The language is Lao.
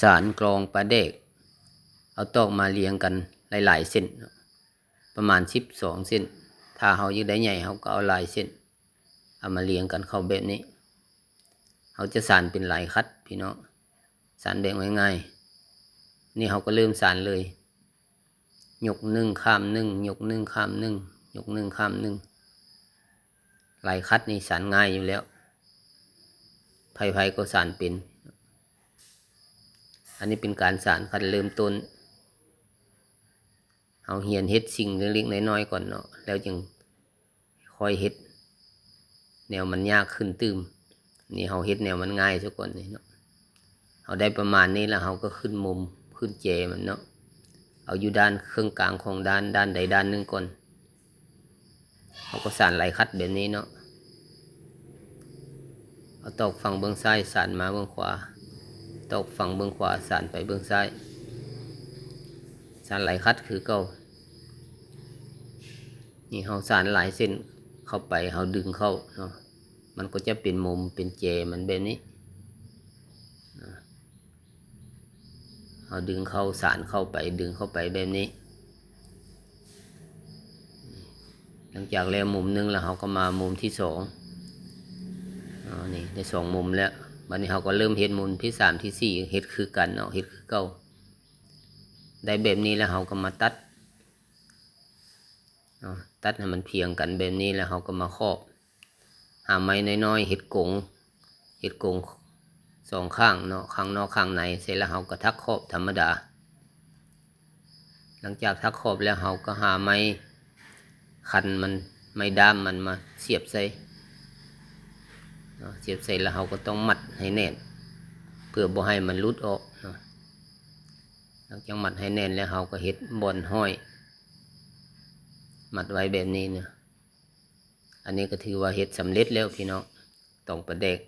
ສານກອງປາແດກ ເອົາຕອກມາລຽງກັນຫຼາຍໆເສັ້ນເນາະ ປະມານສິບສອງເສັ້ນ. ຖ້າເຮົາຢາກໄດ້ໃຫຍ່ ເຮົາກໍເອົາຫຼາຍເສັ້ນ ເອົາມາລຽງກັນເຂົ້າແບບນີ້. ເຮົາຈະສານເປັນລາຍຂັດພີ່ນ້ອງ ສານແບບງ່າຍໆ. ນີ້ເຮົາກໍເລີ່ມສານເລີຍ ຍົກໜຶ່ງຂ້າມໜຶ່ງ ຍົກໜຶ່ງຂ້າມໜຶ່ງ ຍົກໜຶ່ງຂ້າມໜຶ່ງ. ລາຍຂັດນີ້ສານງ່າຍຢູ່ແລ້ວ ໃຜໆກໍສານເປັນ. ອັນນີ້ເປັນການສານຂັ້ນເລີ່ມຕົ້ນ ເຮົາຮຽນເຮັດສິ່ງເລັກໆນ້ອຍໆກ່ອນເນາະ ແລ້ວຈຶ່ງຄ່ອຍເຮັດແນວມັນຍາກຂຶ້ນຕື່ມ. ນີ້ເຮົາເຮັດແນວມັນງ່າຍຊະກ່ອນນີ້ເນາະ. ເຮົາໄດ້ປະມານນີ້ແລ້ວ ເຮົາກໍຂຶ້ນມຸມ ຂຶ້ນແຈມັນເນາະ ເອົາຢູ່ດ້ານເຄິ່ງກາງຂອງດ້ານ ດ້ານໃດດ້ານໜຶ່ງກ່ອນ. ເຮົາກໍສານລາຍຂັດແບບນີ້ເນາະ ເອົາຕອກຝັ່ງເບື້ອງຊ້າຍ ສານມາເບື້ອງຂວາ ຕອກຝັ່ງເບື້ອງຂວາ ສານໄປເບື້ອງຊ້າຍ ສານລາຍຂັດຄືເກົ່າ. ນີ້ເຮົາສານຫຼາຍເສັ້ນເຂົ້າໄປ ເຮົາດຶງເຂົ້າເນາະ ມັນກໍຈະເປັນມຸມເປັນແຈມັນແບບນີ້. ເຮົາດຶງເຂົ້າ ສານເຂົ້າໄປ ດຶງເຂົ້າໄປແບບນີ້. ຫຼັງຈາກແລ້ວມຸມໜຶ່ງແລ້ວ ເຮົາກໍມາມຸມທີສອງ. ອໍ ນີ້ໄດ້ສອງມຸມແລ້ວ. ບັດນີ້ເຮົາກໍເລີ່ມເຮັດມຸມທີສາມ ທີສີ່ ເຮັດຄືກັນເນາະ ເຮັດຄືເກົ່າ. ໄດ້ແບບນີ້ແລ້ວ ເຮົາກໍມາຕັດ ເນາະ ຕັດໃຫ້ມັນພຽງກັນແບບນີ້ ແລ້ວເຮົາກໍມາຂອບ ຫາໄມ້ນ້ອຍໆ ເຮັດກົງ ເຮັດກົງສອງຂ້າງເນາະ ຂ້າງນອກຂ້າງໃນ. ເສັດແລ້ວເຮົາກໍຖັກຂອບທຳມະດາ. ຫຼັງຈາກຖັກຂອບແລ້ວ ເຮົາກໍຫາໄມ້ຄັນມັນ ໄມ້ດ້າມມັນມາສຽບໃສ່ເນາະ ສຽບໃສ່ແລ້ວເຮົາກໍຕ້ອງມັດໃຫ້ແໜ້ນ ເພື່ອບໍ່ໃຫ້ມັນຫຼຸດອອກເນາະ. ຫຼັງຈາກມັດໃຫ້ແໜ້ນແລ້ວ ເຮົາກໍເຮັດບ່ອນຫ້ອຍ ມັດໄວ້ແບບນີ້ນະ. ອັນນີ້ກໍຖືວ່າເຮັດສຳເລັດແລ້ວພີ່ນ້ອງ ຕອງປາແດກ